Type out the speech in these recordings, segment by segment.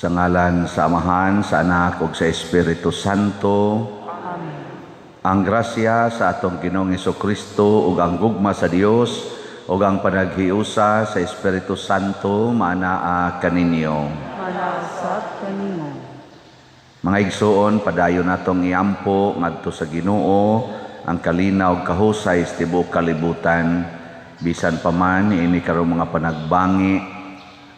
Sa ngalan sa Amahan, sa Anak ug sa Espiritu Santo. Amen. Ang grasya sa atong Ginoong Hesukristo ug ang gugma sa Dios ug ang panaghiusa sa Espiritu Santo maanaa kaninyo. Manasab kanimo. Mga igsuon, padayon natong iampo ngadto sa Ginoo ang kalinaw ug kahusay sa tibuok kalibutan. Bisan pa man ini karong mga panagbangi,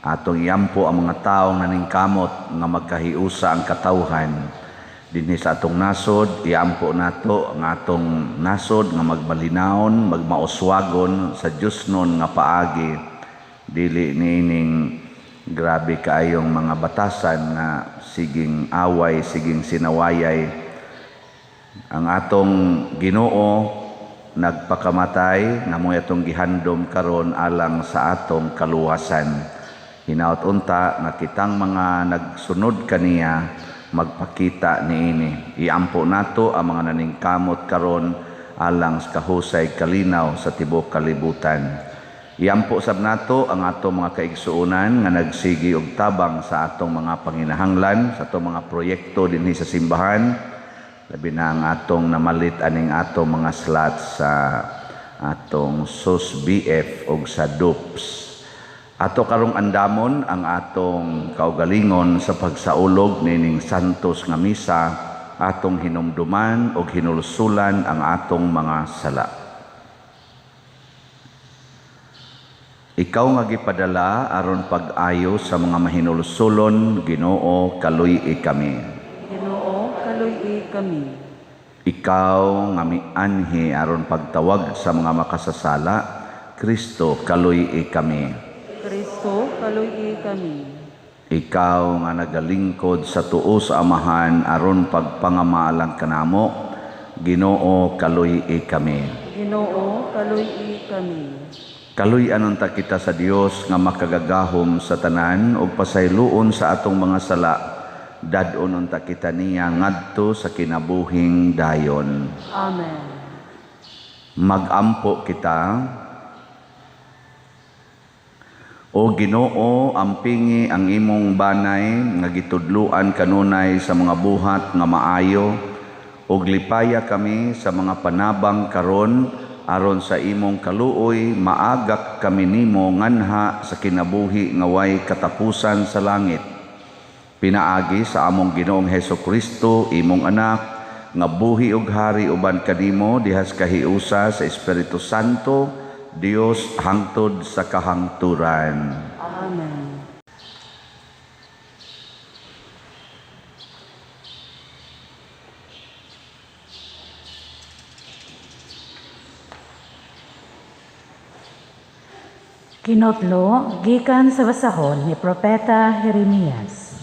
atong iampo ang mga tawo naningkamot nga magkahiusa ang katawhan. Dinhi sa atong nasod, iampo nato ang atong nasod nga magmalinawon, magmauswagon sa Diyosnon nga paagi. Dili niining grabe kaayong mga batasan nga siging away, siging sinawayay. Ang atong Ginoo nagpakamatay nga mo'y atong gihandom karon alang sa atong kaluwasan. Hinaot unta nga kitang mga nagsunod kaniya magpakita niini. Iampo nato ang mga naningkamot karon alang sa kahusay kalinaw sa tibuok kalibutan. Iampo sab nato ang atong mga kaigsuonan nga nagsigi og tabang sa atong mga panginahanglan, sa atong mga proyekto dinhi sa simbahan, labi na ang atong namalit aning atong mga slots sa atong SOS BF og sa DUPS. Ato karong andamon ang atong kaugalingon sa pagsaulog nining santos nga misa, atong hinumduman og hinulsulan ang atong mga sala. Ikaw nga gipadala aron pag-ayo sa mga mahinulsulon, Ginoo, kaluy-i kami. Ginoo, kaluy-i kami. Ikaw nga mianhi aron pagtawag sa mga makasasala, Kristo, kaluy-i kami. Kristo, kaluy-i kami. Ikaw nga nagalingkod sa tuo sa Amahan aron pagpangamaalang kanamo, Ginoo, kaluy-i kami. Ginoo, kaluy-i kami. Kaluy-anon ta kita sa Dios nga makagagahom sa tanan ug pasayloon sa atong mga sala, dad-on unta kita niya ngadto sa kinabuhing dayon. Amen. Magampo kita. O Ginoo, ampingi ang imong banay nga gitudluan kanunay sa mga buhat nga maayo, ug lipaya kami sa mga panabang karon aron sa imong kaluoy maagak kami nimo nganha sa kinabuhi nga way katapusan sa langit. Pinaagi sa among Ginoong Hesukristo, imong anak, nga buhi ug hari uban kanimo dihas kahiusa sa Espiritu Santo, Dios hangtod sa kahangturan. Amen. Kinotlo gikan sa basahon ni Propeta Jeremias.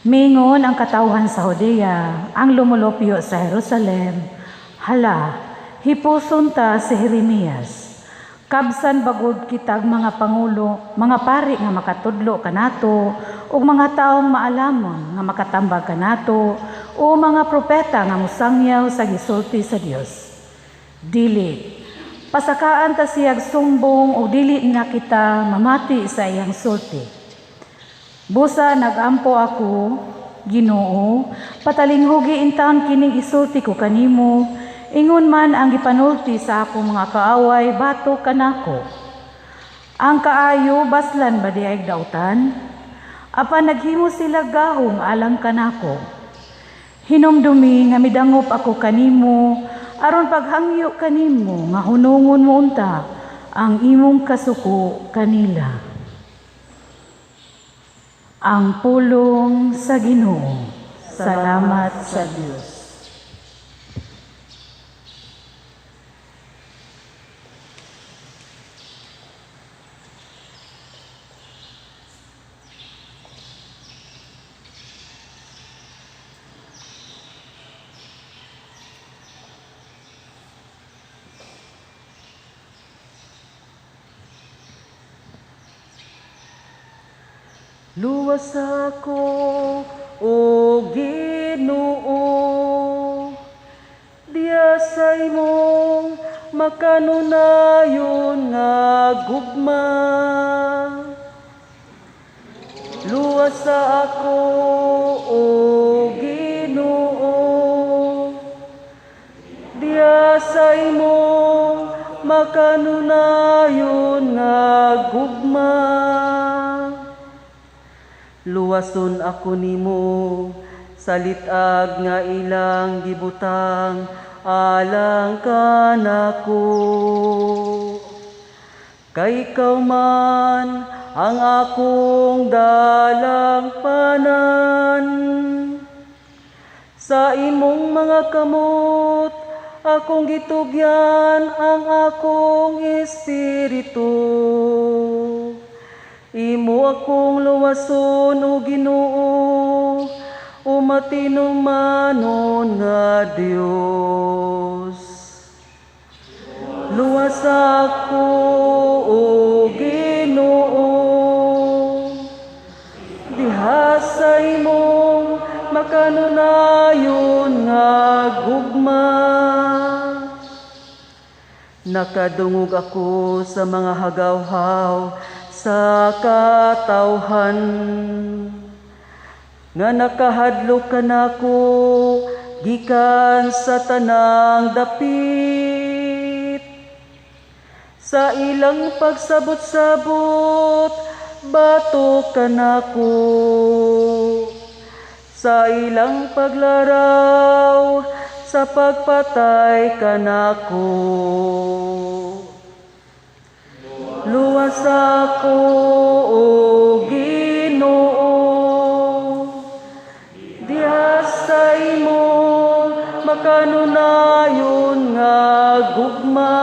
Mingon ang katawhan sa Judea, ang lumulupyo sa Jerusalem, hala, hipuson ta si Jeremias. Kabsan bagod kitag mga pangulo, mga pari nga makatudlo kanato, ug mga taong maalamon nga makatambag kanato, o mga propeta nga mosangyaw sa gisulti sa Dios. Dili pasakaan ta siyag sumbong o dili na kita mamati sa iyang sulti. Busa nagampo ako, Ginoo, patalinghugi intaon kining isulti ko kanimo, ingon man ang gipanulti sa akong mga kaaway batok kanako. Ang kaayo baslan ba diay dautan? Apan naghimo sila gahom alang kanako. Hinumdumi nga midangop ako kanimo, aron paghangyo kanimo nga hunungon mo unta ang imong kasuko kanila. Ang pulong sa Ginoo. Salamat sa Dios. Luwas ako, o Ginoo, diya sa imong makanunayon nga gugma. Luwasa ako, O Ginoo. Diha sa imong makanunayon nga gugma. Luwason ako nimo sa lit-ag nga ilang gibutang alang kanako. Kay ikaw man ang akong dalangpanan. Sa imong mga kamot, akong gitugyan ang akong espiritu. Imo akong luwason, O Ginoo, o matinumanon nga Dios. Luwas ako, O Ginoo. Diha sa imong makanunayon nga gugma. Nakadungog ako sa mga hagawhaw sa katawhan, nga nakahadlok kanako gikan sa tanang dapit. Sa ilang pagsabot-sabot, batok kanako. Sa ilang paglaraw, sa pagpatay kanako. Luwas ako, O Ginoo. Diha sa imong makanunayon nga gugma.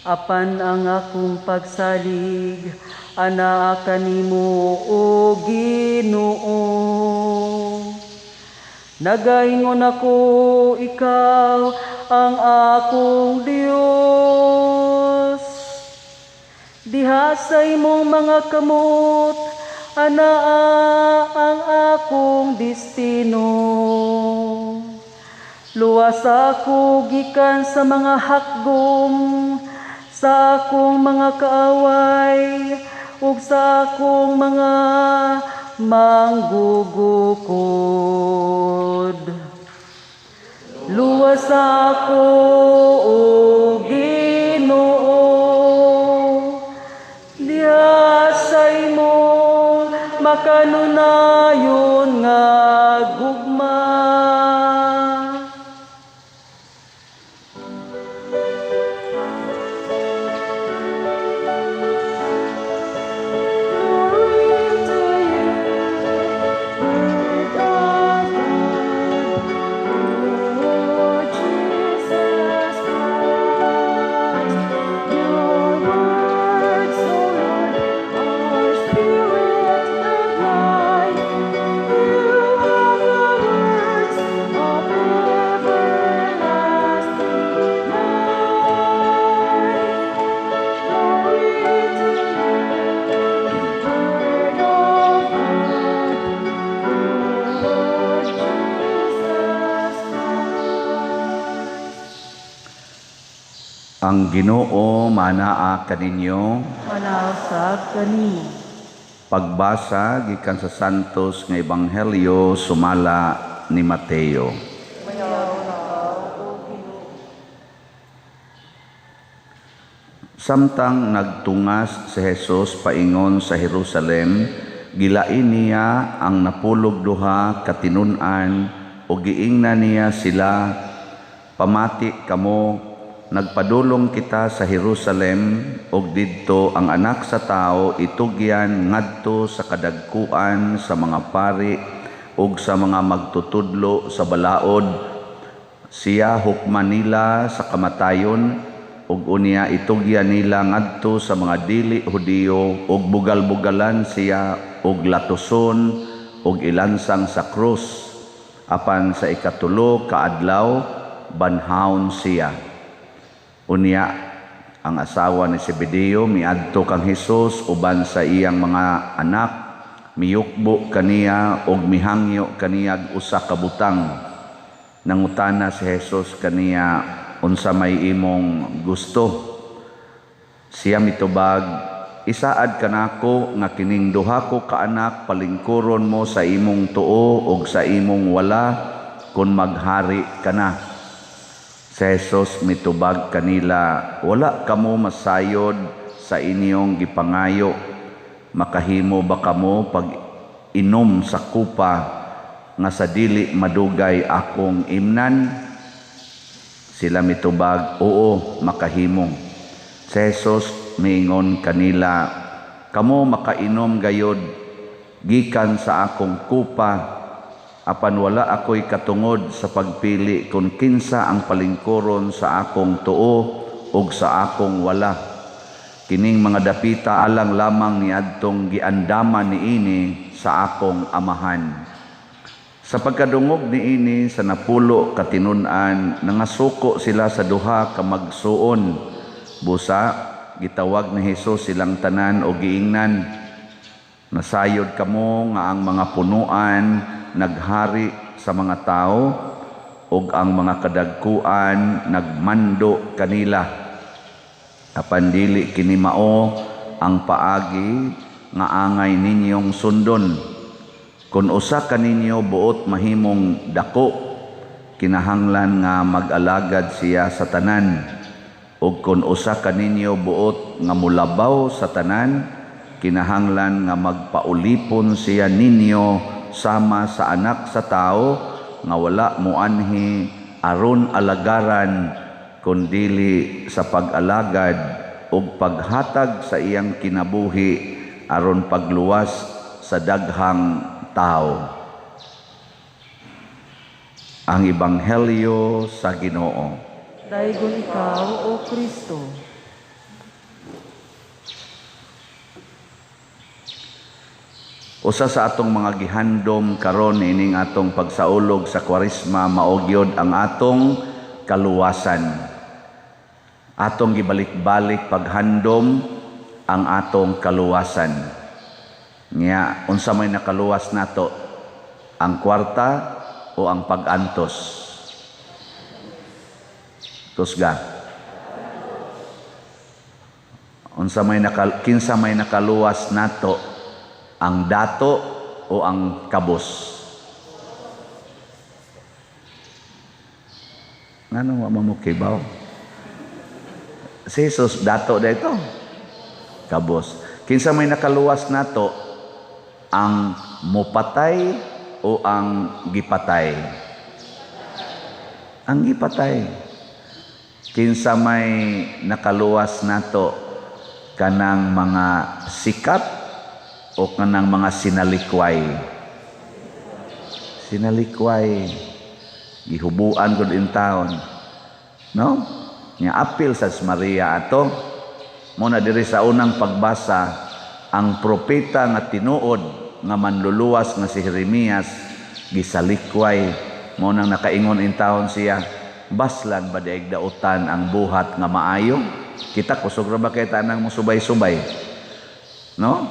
Apan ang akong pagsalig anaa kanimo, O Ginoo. Nagaingon ako, ikaw ang akong Dios. Diha sa imong mga kamot, anaa ang akong destino. Luwas ako gikan sa mga hakgom, sa akong mga kaaway, ug sa akong mga manggugukod. Luwas ako, O Ginoo. Diha sa imong makanunayon nga gugma. Glory to you, Word of God, Lord Jesus Christ. Your words, O Lord, are spirit and life. You have the words of everlasting life. Glory to you, Word of God, Lord Jesus Christ. Ang Ginoo manaa kaninyo. Manausab kanimo. Pagbasa gikan sa Santos nga Ebanghelyo sumala ni Mateo. Samtang nagtungas si Jesus paingon sa Jerusalem, gilain niya ang napulog duha ka tinun-an ug giingnan niya sila, "Pamati kamo, nagpadulong kita sa Jerusalem ug didto ang anak sa tawo itugyan ngadto sa kadagkuan sa mga pari ug sa mga magtutudlo sa balaod. Siya hukman nila sa kamatayon ug unya itugyan nila ngadto sa mga dili Hudiyo ug bugal-bugalan siya ug latuson ug ilansang sa krus. Apan sa ikatulo ka adlaw banhawon siya." Unya ang asawa ni Zebedeo miadto kang Hesus uban sa iyang mga anak, miyukbo kaniya ug mihangyo kaniya usa ka butang. Nangutana si Hesus kaniya, "Unsa may imong gusto?" Siya mitubag, Isaad kanako nga kining duha ko ka anak palingkuron mo sa imong tuo ug sa imong wala kun maghari ka na." Si Jesus mitubag kanila, "Wala kamo masayod sa inyong gipangayo. Makahimo ba kamo pag inom sa kupa nga sa dili madugay akong imnan?" Sila mitubag, "Oo, makahimo." Si Jesus miingon kanila, "Kamo makainom gayod gikan sa akong kupa, apan wala ako'y katungod sa pagpili kung kinsa ang palingkuron sa akong tuo ug sa akong wala. Kining mga dapita alang lamang niadtong giandaman niini sa akong Amahan." Sa pagkadungog niini sa 10 ka tinun-an, nangasuko sila sa duha ka magsuon. Busa gitawag ni Hesus silang tanan o giingnan, "Nasayod kamo nga ang mga punuan naghari sa mga tao ug ang mga kadagkuan nagmando kanila. Apan dili kini mao ang paagi nga angay ninyong sundon. Kun usa kaninyo buot mahimong dako, kinahanglan nga mag-alagad siya sa tanan. Ug kun usa kaninyo buot nga mulabaw sa tanan, kinahanglan nga magpaulipon siya ninyo, sama sa Anak sa Tao nga wala moanhi aron alagaran, kundili sa pag-alagad ug paghatag sa iyang kinabuhi aron pagluwas sa daghang tao." Ang Ebanghelyo sa Ginoo. Daygon ikaw, O Kristo. Usa sa atong mga gihandom karon ining atong pagsaulog sa Kwaresma, mao gyud ang atong kaluwasan. Atong gibalik-balik paghandom ang atong kaluwasan. Nya unsa may nakaluwas nato? Ang kwarta o ang pag-antos? Kusga. Unsa may kinsa may nakaluwas nato? Ang dato o ang kabos? Ngano wa mamukibaw? Si Jesus dato dito. Kabos. Kinsa may nakaluwas nato? Ang mupatay o ang gipatay? Ang gipatay. Kinsa may nakaluwas nato? Kanang mga sikat o kanang mga sinalikway? Sinalikway. Gihubuan gud in taon. No? Nya apil sa Maria ato. Muna diri sa unang pagbasa, ang propeta nga tinuod nga manluluwas nga si Jeremias gisalikway. Mo nang nakaingon in taon siya, baslan ba diay dautan ang buhat nga maayo? Kita kusog ra ba kay tanang musubay-subay? No?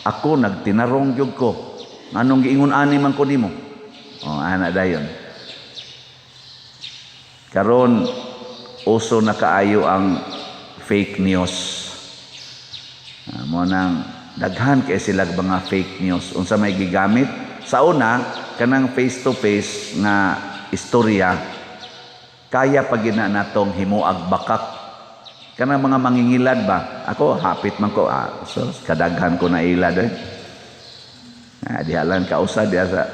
Ako nagtinarong gyud ko. Nganong giingon ani man ko nimo? Oh, ana dayon. Karon uso na kaayo ang fake news. Mo nang daghan kay sila mga fake news. Unsa may gigamit? Sa una, kanang face to face nga istorya, kaya pa gina natong himuag bakak. Kanang mga mangingilad ba? Ako hapit man ko, so kadaghan ko na ilad eh. Diha lang kausa diha sa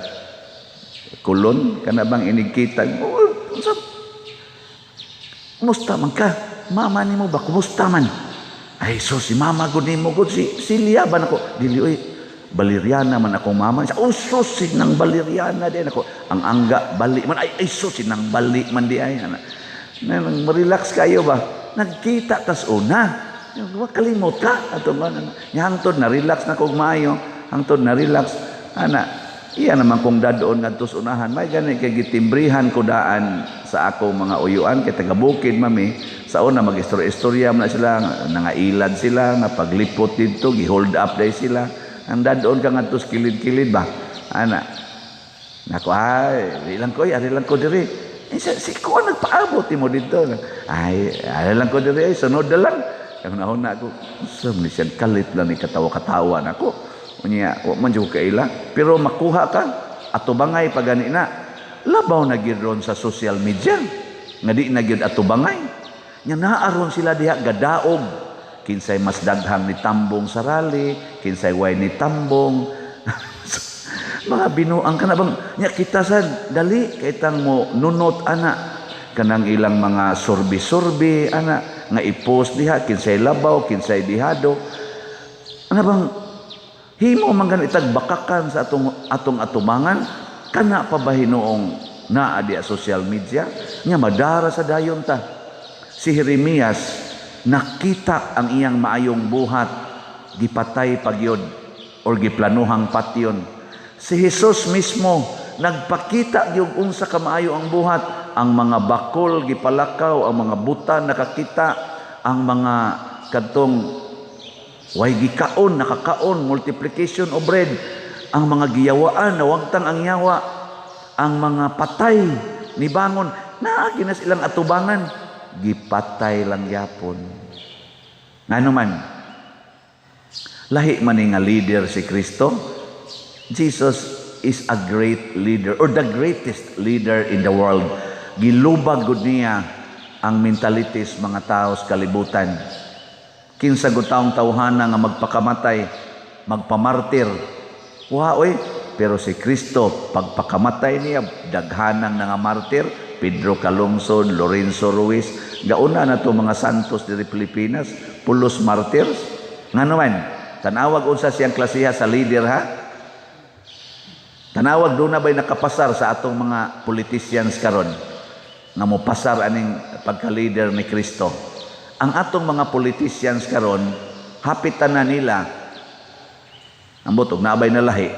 kulon kana bang inigkita. Oh, unsa? Kumusta man ka? Mama nimo ba kumusta man? Ay so si mama gud nimo gud si Silya ba nako? Dili oy, Valeriana man akong mama. Oh, so si nang Valeriana din ako. Ang angga bali man, ay so si nang bali man di ay. Nang relax kayo ba? Nagkita tas una. Wa kalimot ka ato man. Hangtod na relax na kog maayo, hangtod na relax ana. Iya naman kong dadoon ngadto sa unahan, may gani kay gitimbrihan ko daan sa akong mga uyuan kay taga bukid mami. Sa una mag-istorya-istorya man sila, nangailad sila, nga paglipot didto gi-hold up day sila. Ang dadoon ka ngadto sa kilid-kilid ba? Ana. Nako ay, di lang ko, ari lang ko diri. Eh, si ko nagpaabot nimo didto. Ay, ari lang ko diri, sunod na lang. Ang nahuna ako, sa man siya kalit lang ni katawa-katawa nako. Unya, wa man jud ko kaila. Pero makuha ka, atubangay pa gani na. Labaw na gyud ron sa social media. Nga di na gyud atubangay. Nya naa ron sila diha gadaog. Kinsay mas daghang ni tambong sa rally, kinsay way ni tambong. Mga binuang ka na bang nya kita sad dali kay tang mo nunot ana kanang ilang mga surbi-surbi ana nga i-post diha kinsay labaw, kinsay dihado. Ana bang himo man gani itag bakakan sa atong atubangan? Kana pa ba hinuong naa diha social media nga madara sa dayon ta? Si Jeremias, nakita ang iyang maayong buhat, gipatay pagyod or giplanuhang patyon. Si Jesus mismo nagpakita gyud unsa ka maayo ang buhat, ang mga bakol gipalakaw, ang mga buta nakakita, ang mga kadtong way gikaon nakakaon, multiplication of bread, ang mga giyawaan nawagtang ang yawa, ang mga patay nibangon, naa gyud na silang atubangan, gipatay lang gyapon. Ngano man lahi man ni nga leader si Kristo. Jesus is a great leader or the greatest leader in the world. Gilubag gud niya ang mentalities mga tao sa kalibutan. Kinsa gud taong tawhana nga magpakamatay, magpamartir? Wa oy, pero si Kristo, pagpakamatay niya, daghanang nga martir, Pedro Calungsod, Lorenzo Ruiz, gauna na to mga santos diri Pilipinas, pulos martyrs. Ngano man, tanawag unsa siyang klasiha sa leader, ha? Tanawag doon na ba'y nakapasar sa atong mga politicians karon nga mopasar aning pagka-leader ni Kristo? Ang atong mga politicians karon, hapitan na nila ambot og naabay na lahi.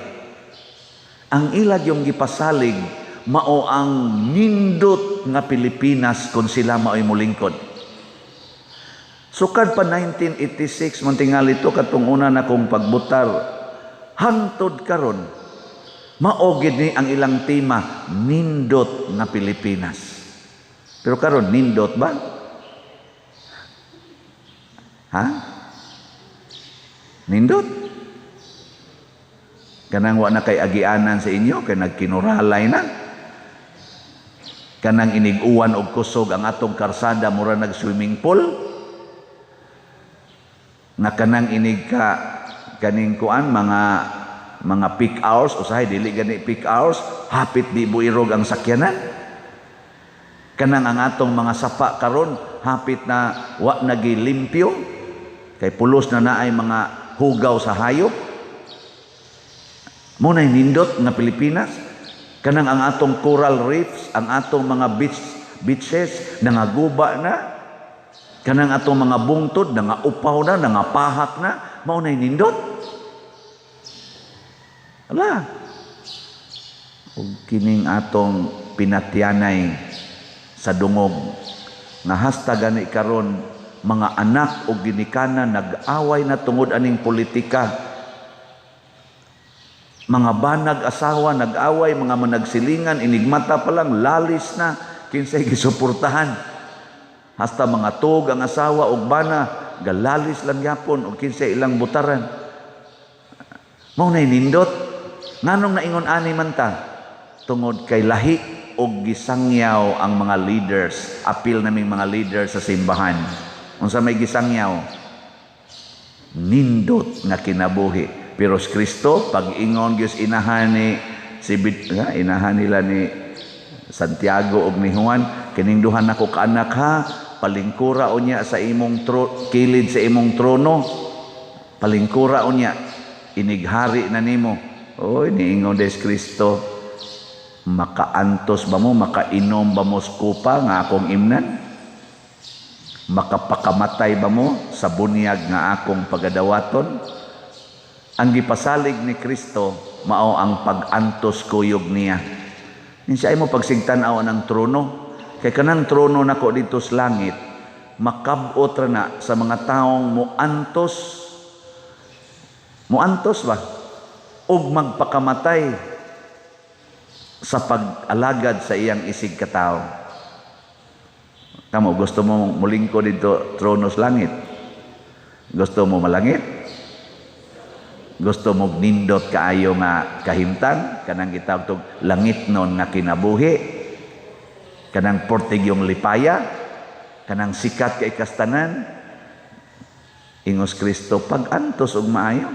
Ang ilag yung gipasalig mao ang nindot nga Pilipinas kung sila mao'y mulingkod. Sukad pa 1986 man tingali to, katong una na kong pagbutar, hangtod karon, mao gid ni ang ilang tema, nindot nga Pilipinas. Pero karon, nindot ba? Ha? Nindot? Kanang wa na kay agianan sa inyo kay nagkinuralay na. Kanang inig-uwan og kusog, ang atong karsada mura nag swimming pool. Nga kanang inig ka kaning kuan mga peak hours, usahay dili gani peak hours, hapit di buirog ang sakyanan. Kanang ang atong mga sapa karon hapit na wa nagilimpyo kay pulos na naay mga hugaw sa hayop. Mo nay nindot nga Pilipinas. Kanang ang atong coral reefs, ang atong mga beaches nangaguba na. Kanang atong mga bungtod nangaupaw na, nangapahak na, mao nay nindot. Ala. Ug kining atong pinatyanay sa dungog nga hasta gani karon mga anak og ginikanan nag-away na tungod aning politika. Mga banag asawa nag-away, mga managsilingan, inigmata pa lang lalis na kinsay gisuportahan. Hasta mga tug ang asawa og bana galalis lang gyapon og kinsay ilang butaran. Mao nay nindot. Nganong naingon ani man ta? Tungod kay lahi og gisangyaw ang mga leaders, apil naming mga leaders sa simbahan. Unsa may gisangyaw? Nindot nga kinabuhi. Pero si Kristo, pag-ingon gyud inahan ni si inahan nila ni Santiago og ni Juan, "Kining duha nako ka anak ha, palingkura unya sa imong kilid sa imong trono. Palingkura unya inighari na nimo." Oy, niingon des Kristo, "Makaantos ba mo, makainom ba mo sa kupa nga akong imnan? Makapakamatay ba mo sa bunyag nga akong pagadawaton?" Ang gipasalig ni Kristo mao ang pag-antos kuyog niya. Kinsa ay mo pagsigtan-aw ng trono? Kay kanang trono nako dito sa langit, makab-ot ra na sa mga taong muantos. Muantos ba? Og magpakamatay sa pag-alagad sa iyang isig katawo. Kamo, gusto mo mulingko dito trono sa langit? Gusto mo malangit? Gusto mo nindot kaayo nga kahimtang? Kanang gitawag tog langit non nga kinabuhi? Kanang portigyong lipaya? Kanang sikat kay kastanan? Ingos Kristo, pag-antos og maayo.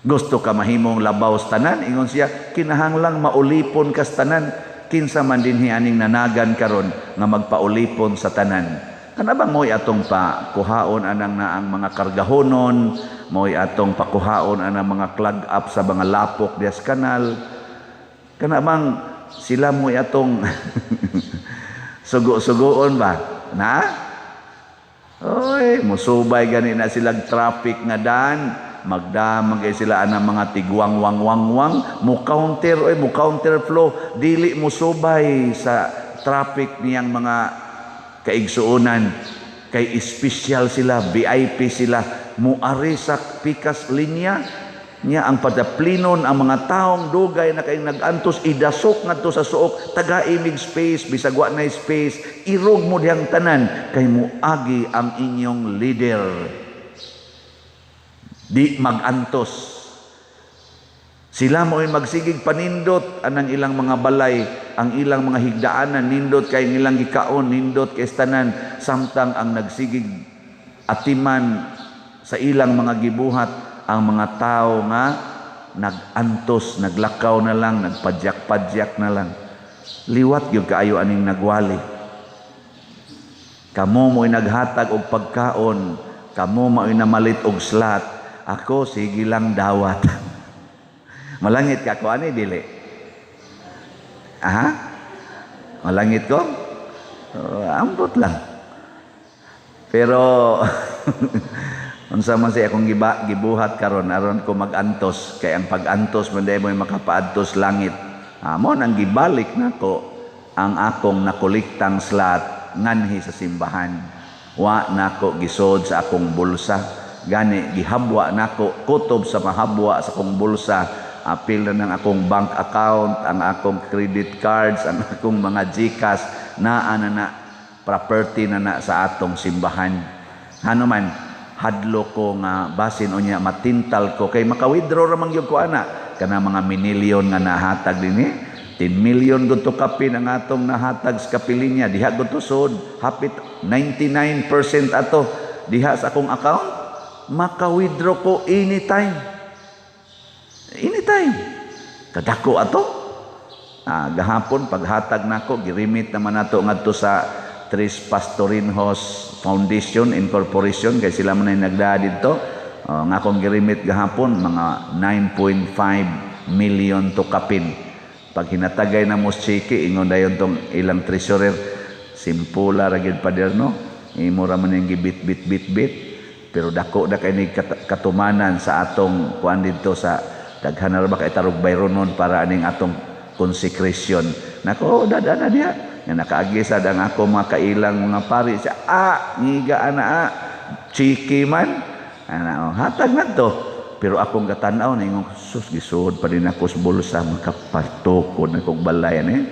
Gusto ka mahimong labaw sa tanan? Ingon siya, kinahanglang maulipon kas tanan. Kinsa man dinhi aning nanagan karon nga magpaulipon sa tanan? Kana bang mo'y atong pakuhaon anang naang mga kargahonon, mo'y atong pakuhaon anang mga clog up sa mga lapok dias kanal? Kana bang sila mo'y atong sugo-sugoon ba? Na? Oy, musubay gani na silang traffic nga dan, magdamag kay sila anang mga tigwang wang wang wang, mo counter oy, mo counter flow, dili mo subay sa traffic niyang mga kaigsuonan kay espesyal sila, VIP sila, muari sa pikas linya niya. Ang padaplinon ang mga taong dugay na kay nag-antos, idasok ngadto sa suok, taga-imig space, bisag wa na space, irog mo dihang tanan kay muagi ang inyong leader, di magantos. Sila mo ay magsigig panindot anang ilang mga balay, ang ilang mga higdaanan, nindot kay ang ilang gikaon, nindot kay tanan, samtang ang nagsigig atiman sa ilang mga gibuhat ang mga tao nga nagantos, naglakaw na lang, nagpadyak-padyak na lang. Liwat gyud kaayo aning nagwali. Kamo mo'y naghatag og pagkaon, kamo mo'y namalit og slat, ako sige lang dawat. Malangit ka ko ani dili? Aha? Malangit ko? Oh, ambot lang. Pero unsa man siya akong gibuhat karon aron ko magantos, kay ang pag-antos man diay mo'y makapaadtos langit. Amo nang gibalik nako ang akong nakolektang slat nganhi sa simbahan. Wa nako gisod sa akong bulsa. Gani gihabwa nako kutob sa mahabwa sa akong bulsa. Apil na ng akong bank account, ang akong credit cards, ang akong mga GCash, naa na na property na na sa atong simbahan. Hano man, hadlo ko nga basin unya matintal ko kay maka-withdraw ra man gyud ko ana kana mga minilyon nga nahatag dinhi. 10 million gud to kapin ang atong nahatag sa kapilinya, diha gud to sud hapit 99% ato diha sa akong account. Maka-withdraw ko anytime, anytime, kadako ato. Gahapon paghatag nako, girimit naman nato ngadto sa Tres Pastorinhos Foundation Incorporation kay sila man ay nagdaa didto. Nga akong girimit gahapon mga 9.5 million to kapin. Pag hinatagay na mo cheke, ingon dayon tong ilang treasurer, simpula ra gyud, pader, no, imo ra man yung gibit bit bit bit, pero dako na kay ni katumanan sa atong kuan didto. Sa daghan na ra ba kay tarog bayronon para aning atong consecration nako, dada na diha nga nakaagi sad ang ako mga kailang mga pari siya, ngiga ana, chiki man ana, oh, hatag na to. Pero akong katanaw ningon, sus, gisuod pa din ako sa bulsa, makapatukod na kong balay ani.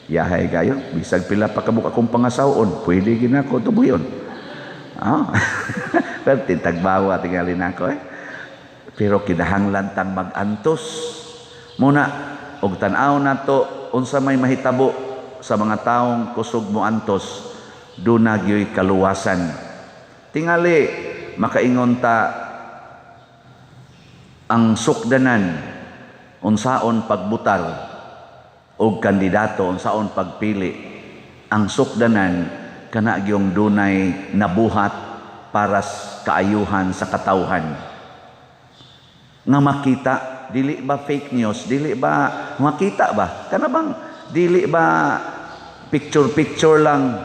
Yahay kayo, bisag pila pa kabuk akong pangasawon, pwede ginako tubuyon. Pero tintagbawa tingali nako eh. Pero kinahanglan tang magantos. Muna og tan-aw nato unsa may mahitabo sa mga taong kusog mo antos, duna gyoy kaluwasan. Tingali makaingon ta ang sukdanan unsaon pagbutar og kandidato, unsaon pagpili. Ang sukdanan kana gyung dunay nabuhat para sa kaayuhan sa katawhan nga makita. Dili ba fake news, dili ba makita ba, kana bang dili ba picture picture lang,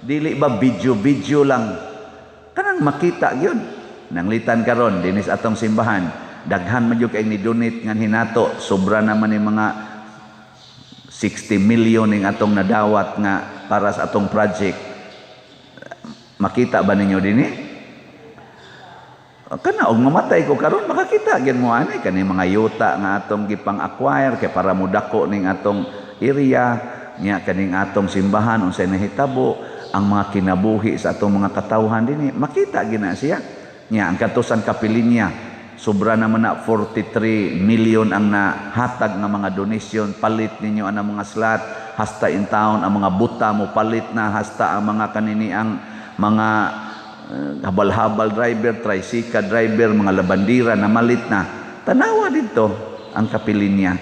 dili ba video video lang, kanang makita gyud. Nanglitan karon dinis atong simbahan, daghan man gyud kay ni donate ngan hinato, sobra naman ni mga 60 million ning atong nadawat nga para sa atong project. Makita ba ninyo dinhi? Kana og mamatay ko karon, makakita gyud mo ani kani mga yuta nga atong gipang-acquire kay para modako ning atong area nya, kaning atong simbahan, unsay nahitabo ang mga kinabuhi sa atong mga katawhan dinhi, makita gyud na siya. Nya ang katusan kapilinya, sobra naman na 43 million ang nahatag nga mga donation. Palit ninyo ang mga slot hasta in town, ang mga buta mo palit na, hasta ang mga kanini ang mga habal-habal driver, tricycle driver, mga labandira na malit na. Tanawa dito ang kapilinya,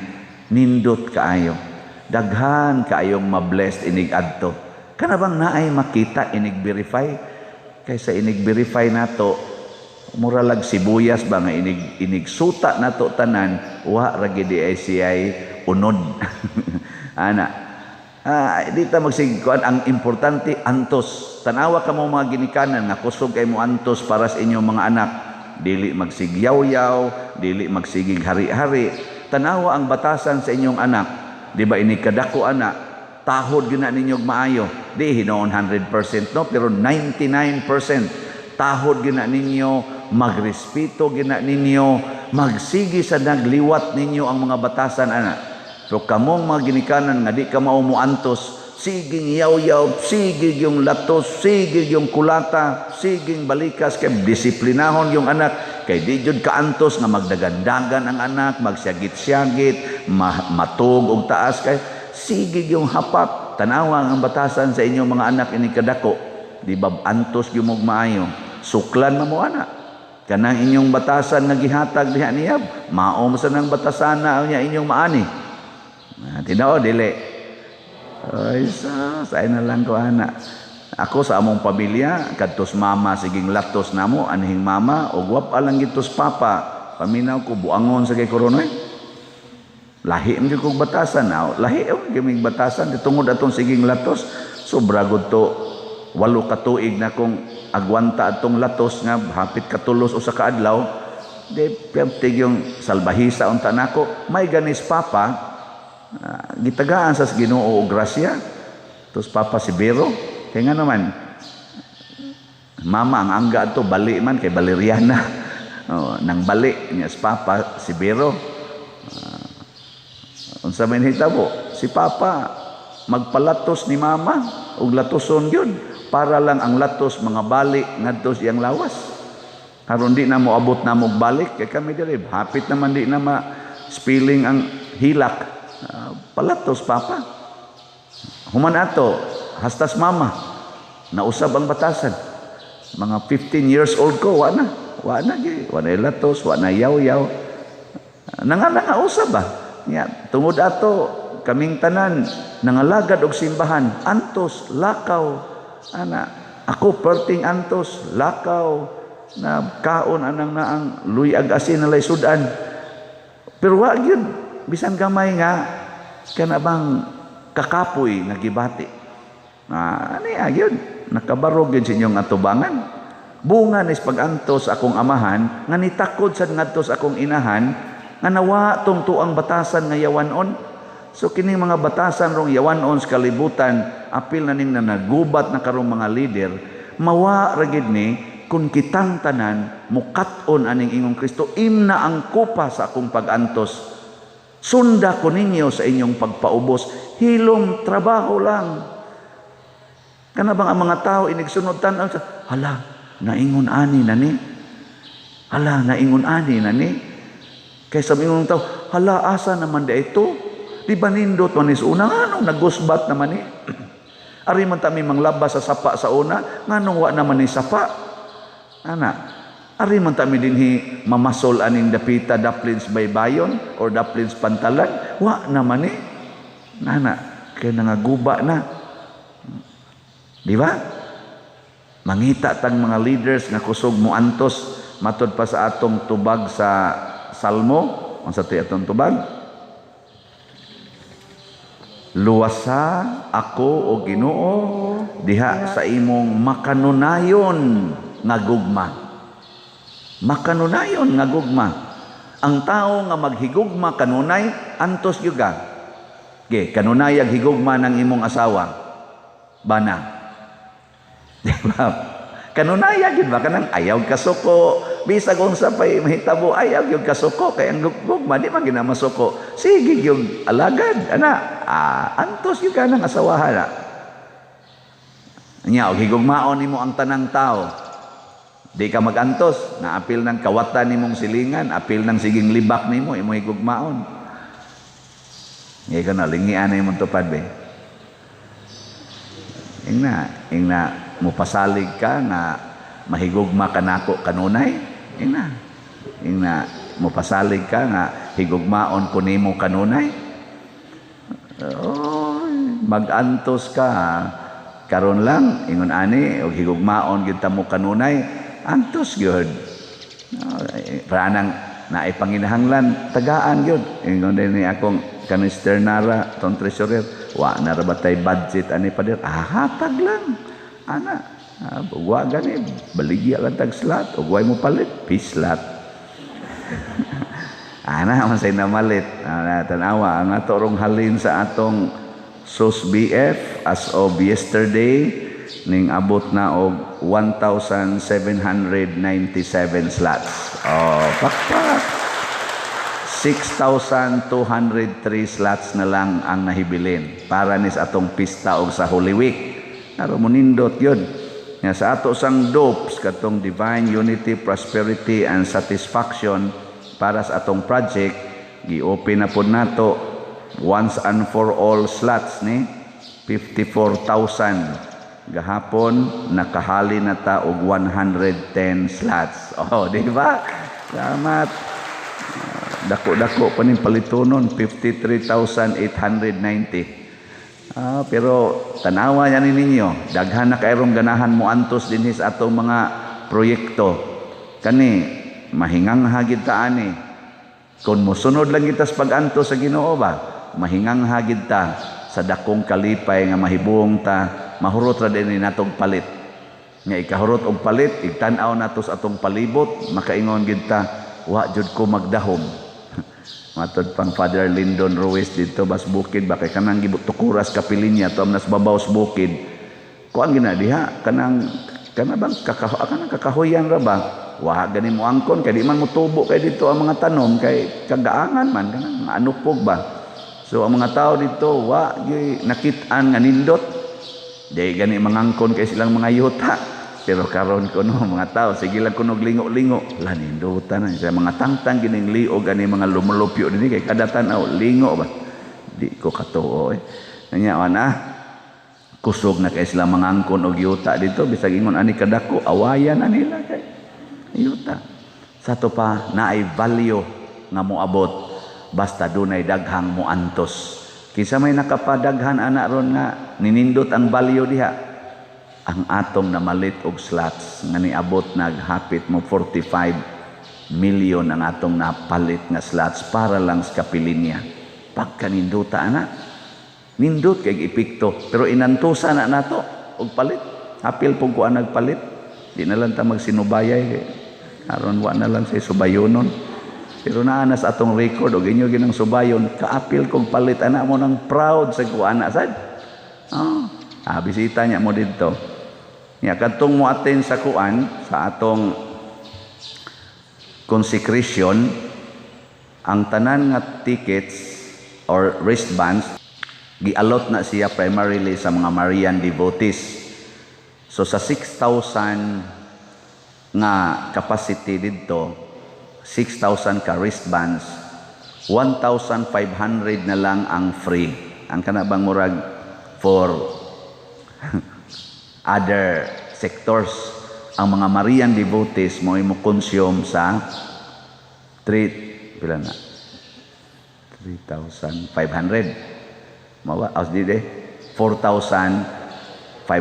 nindot kaayo. Daghan kaayong ma-blessed inig adto. Kana bang naay makita inig verify? Kaysa inig verify nato, mura lag sibuyas ba nga inig inig suta nato tanan, wa ra gid ay siyay unod. Ana. Di ta magsigkuan, ang importante antos. Tanawa ka mo mga ginikanan nga kusog kay mo antos para sa inyong mga anak. Dili magsigyaw-yaw, dili magsigig hari-hari. Tanawa ang batasan sa inyong anak. Di ba ini kadako anak, tahod gyud na ninyo maayo. Di hinoon 100% no, pero 99% tahod gyud na ninyo, magrespeto gyud na ninyo, magsigi sa nagliwat ninyo ang mga batasan ana. So kamong mga ginikanan nga di ka mao antos, siging yaw-yaw, sige yung latos, sige yung kulata, siging balikas kay disiplinahon yung anak, kay di jud kaantos nga magdagandagan ang anak, magsyagit-syagit, matug og taas kay sige yung hapak. Tanawa ang batasan sa inyong mga anak ini kadako, di ba antos gyud mo maayo, suklan na mo ana. Kanang inyong batasan nga gihatag diha niya, mao man sa nang batasana niya inyong maani. Tinao dili. Ay sa na lang ko ana. Ako sa among pamilya, kadtos mama siging latos namo anhing mama ug wap alang gitos papa. Paminaw ko buangon sa kay koronoy. Lahi man jud kog batasan na. Lahi og gamig batasan tungod atong siging latos. Sobra gud to 8 ka tuig na kong agwanta atong latos nga hapit katulos usa ka adlaw. Di pertig yung salbahisa unta nako. May ganis papa. Gitagaan sa Ginoo og grasya. Tos papa si Bero. Kaya nga naman, mama ang angga ato bali man kay Valeriana. Oh, nang bali niya si papa si Bero. Unsa man hitabo? Si papa magpalatos ni mama og latoson gyud para lang ang latos mga bali ngadto siyang lawas. Karon di na moabot na mo balik kay kami diri hapit naman di na ma spilling ang hilak. Palatos papa. Human ato hastas mama nausab ang batasan. Mga 15 years old ko wa na. Wa na gi, wa na latos, wa na yaw-yaw. Nangala usab ba? Nya tungod ato kaming tanan nangalagad og simbahan, antos lakaw ana. Ako perting antos lakaw na kaon anang naang luyag asin na sudan. Pero wa gyud bisan gamay nga kana bang kakapoy nga gibati. Ani gyud nakabarog gyud sa inyong atubangan. Bunga nis pag-antos akong amahan nga nitakod sad ngadto sa akong inahan nga nawa tong tuang batasan nga yawanon. So kining mga batasan rong yawanon sa kalibutan apil na ning nagubat na karong mga leader, mawa ra gid ni kun kitang tanan mukat-on aning ingong Kristo, imna ang kupa sa akong pag-antos. Sunda ko ninyo sa inyong pagpaubos, hilom trabaho lang. Kana bang ang mga tao inigsunod tan-aw sa hala, naingon ani na ni. Hala, naingon ani na ni. Kaysa ingon tao, hala asa naman da ito? Di ba nindot man is una nganong nagusbat naman ni? Ari man ta mi manglabas sa sapa sa una, nganong wa naman ni sapa? Ana, ari man ta mi dinhi mamasol aning dapita daplins baybayon or daplins pantalan, wa naman ni. Nana, kay nangaguba na. Di ba? Mangita tang mga leaders nga kusog moantos matod pa sa atong tubag sa Salmo. Unsa ti atong tubag? Luwasa ako o Ginoo diha sa imong makanunayon nga gugma. Makanunayon nga gugma. Ang tao nga maghigugma kanunay antos gyud ka. Ge, kanunay higugma ng imong asawa. Bana. Di ba? Kanunaya gyud ba kanang ayaw kasuko, bisag unsa pay mahitabo ayaw gyud kasuko kay ang gugma di man gina masuko. Sige gyud alagad ana, antos gyud ka nang asawahan na. Nya og higugmaon nimo ang tanang tao. Di ka magantos, naapil ng kawatan nimong silingan, apil ng siging libak nimo, imo higugmaon. Ngayon ka na, lingian na imong tupad be. Ingna, ingna, mupasalig ka nga mahigugma ka nako kanunay. Ingna, ingna, mupasalig ka nga higugmaon ko nimo kanunay. Oh, magantos ka karon lang ingon ani og higugmaon gyud ta mo kanunay, antos gyud. Pranang naay panginahanglan, tagaan gyud. Ingon din ni akong kanister nara tong treasurer, wa na ra ba tay budget ani, pader? Ah, hatag lang ana. Ah, wa gani baligya lang tag slot ug way mo palit piece slot ana man say namalit ana. Tanawa ang ato rong halin sa atong SOS BF as of yesterday, ning abot na og 1,797 slots. Oh, pakpak. 6,203 slots na lang ang nahibilin para ni sa atong pista og sa Holy Week. Aron monindot yun. Nga sa ato sang DOPS, katong Divine Unity, Prosperity and Satisfaction para sa atong project, gi-open na pod nato once and for all slots ni 54,000. Gahapon nakahali na ta og 110 slots. Oh, di ba? Salamat. Dako-dako pa ning palitonon, 53,890. Ah, pero tanawa niya ni ninyo, daghan na kayrong ganahan mo antos dinhi sa atong mga proyekto. Kani mahingangha gid ta ani. Kung mosunod lang kita sa pag-antos sa Ginoo ba, mahingangha gid ta sa dakong kalipay nga mahibong ta, mahurot ra din ni natong palit. Nga ikahurot og palit, igtan-aw nato sa atong palibot, makaingon gid ta, wa jud ko magdahom. Matod pang Father Lyndon Ruiz dito bas bukid ba, kay kanang gibutukuras kapilinya to nas babaw sa bukid. Kuan gina diha kanang kana bang kanang kakahuyan ra ba? Wa gani mo angkon kay di man motubo kay dito ang mga tanom kay kagaangan man, kanang anupog ba. So ang mga tao dito wa gyud nakit-an nga nindot. Di gani mangangkon kay silang mga yuta. Pero karon kuno mga tao sige lang kuno lingo-lingo. La, nindutan na sa mga tangtang gining liog ani mga lumulupyo dinhi kay kada tan-aw lingo ba. Di ko katuo eh. Nya ana kusog na kay sila mangangkon og yuta dito, bisag ingon ani kadako awayan na nila kay yuta. Sa to pa naay value nga moabot basta dunay daghang moantos. Kinsa may nakapadaghan ana ron nga ninindot ang value diha? Ang atong namalit og slots nga niabot naghapit mo 45 million ang atong napalit nga slots para lang sa kapilinya. Pagkaninduta ana, nindot kay epekto, pero inantusa na nato og palit. Apil pug kuan nagpalit, di na lang ta magsinubayay kay aron wa na lang say subayonon. Pero naa na sa atong record og inyo ginang subayon, kaapil kog palit ana mo nang proud sa kuan na sad. Oh, bisita niya mo didto. Nya kadtong mo attend sa kuan sa atong consecration, ang tanan nga tickets or wristbands gialot na siya primarily sa mga Marian devotees. So sa 6,000 nga capacity didto, 6,000 ka wristbands, 1,500 na lang ang free. Ang kana bang murag for other sectors. Ang mga Marian devotees mo mo consume sa 3, pila na? 3,500. Mawa, as di de 4,500